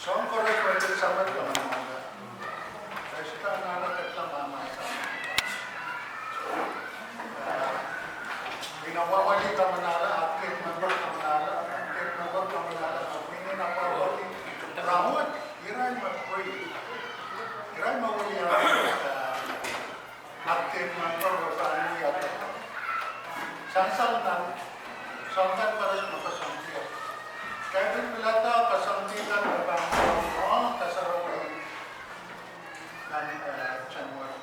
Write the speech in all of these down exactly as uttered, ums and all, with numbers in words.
Soahng koaros me pil samwalahng mahmahsa. President anahne ketin mahmahsa. Eh, ih apwalih kamanahla, active member kamanahla, active member kamanahla, me pwihn en apwalih rahnwet, irail me pwihn. Irail me wiliandi, eh, active member pahn wia. Sansal nan soahng kan koaros me koasoandier. Kitail pil pilada koasoandi kan me pahn wia, oh, kasarawi nan, eh, January.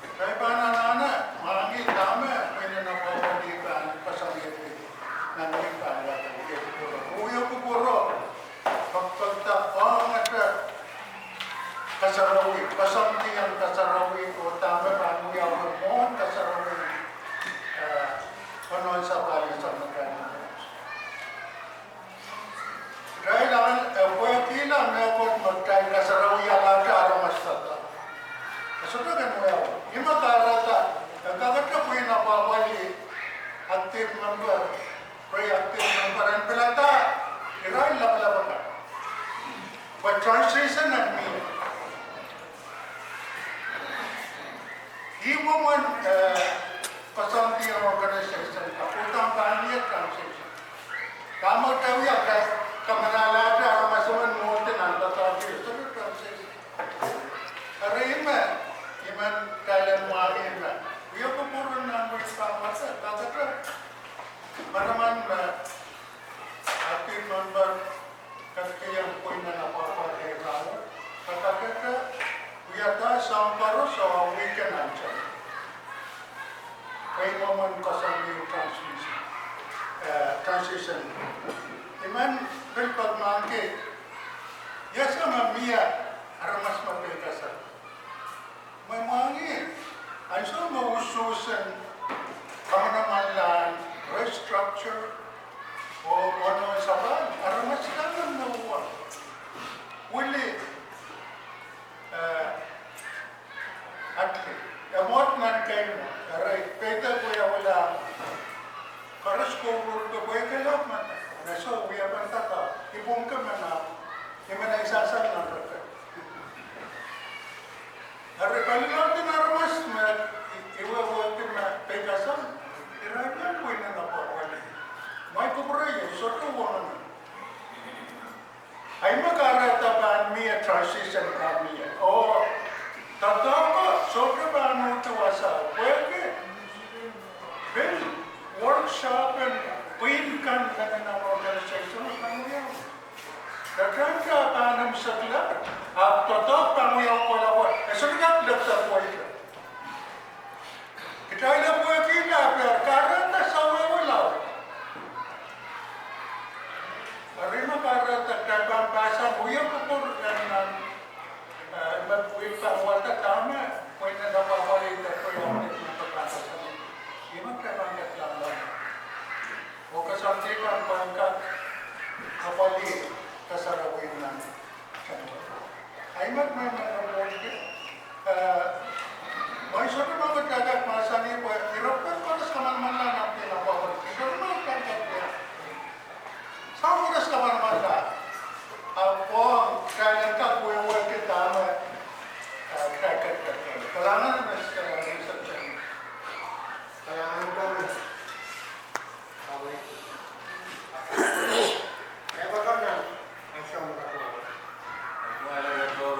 Kitail pahn anahne mwahngih dahme pwihn en apwalih pahn koasoandier nan wihk pahn wia. Wia kupwuro, wia kupwuro. Pokpokoda ong ete kasarawi, koasoandi ong kasarawi, oh dahme pahn wia mwohn kasarawi, eh, ononsapahl sang me pahn. Kitail anahne pwekihla mehkot me kitail kasarawialahte aramas doadoahk. E sohte kin wia. Ih me kahrehda, e kakete pwihn apwalih active member, pwihn active member en pilada irail lapalap akan. Pwe transition en mie. Ih mwomwen, eh, koasoandi en organization kan, uhdahn pahn mie transition. Dahme kitail wia, kitail kamanahlahte aramas emen mwohdi nan doadoahk, sohte transition. Eri ih me, ih me kitail en mwahngih me wia kupwuren nan wihk pahn wasa, kakete manaman me active member ketikihong pwihn en apwapwalih rahnwet, kakete wiahda soahng koaros oh wihk en ansou. Ih mwomwen koasoandi transmission, eh, transition. I men pil patohwanohki, ia sang me mie aramas me peikasal. Me mwahngih ansou me usuhsen kamanamanlahn restructure oh ononsapahl, aramas kan me wia wili, eh, atli, e mwohd nan keimw, eri peidek wiawilahn koaros koururke pwehki lap mada, e soh wia pahn dada, I pwungki me na, I men sansal nan reke. Eri palilaud en aramas me I, I wehwehki me peikasal, irail pwihn en apwapwalih. Mwein kupwure I sohte wahn. Ih me kahrehda pahn mie transition pahn mie. Oh doadoahk sohte pahn uhdi wasao pwehki pil workshop en pwihn kan nan organization kan wia. Kitail pahn imwisekla, ahpw doadoahk pahn wia kohla wet, e sohte kak lepda pweida. Kitail pwehki ahpw kahrehda sawehwe laud. Eri me kahrehda kitail pahn pahsan wia kupwur en nan, eh, me wihk pahn wasa dahme pwihn en apwapwalih de pwihn en apwapwalih. Ih me kitail pahn ketin lel. Oh koasoandi kan pahn kak apwalih kasarawi nan. Ih me, me, me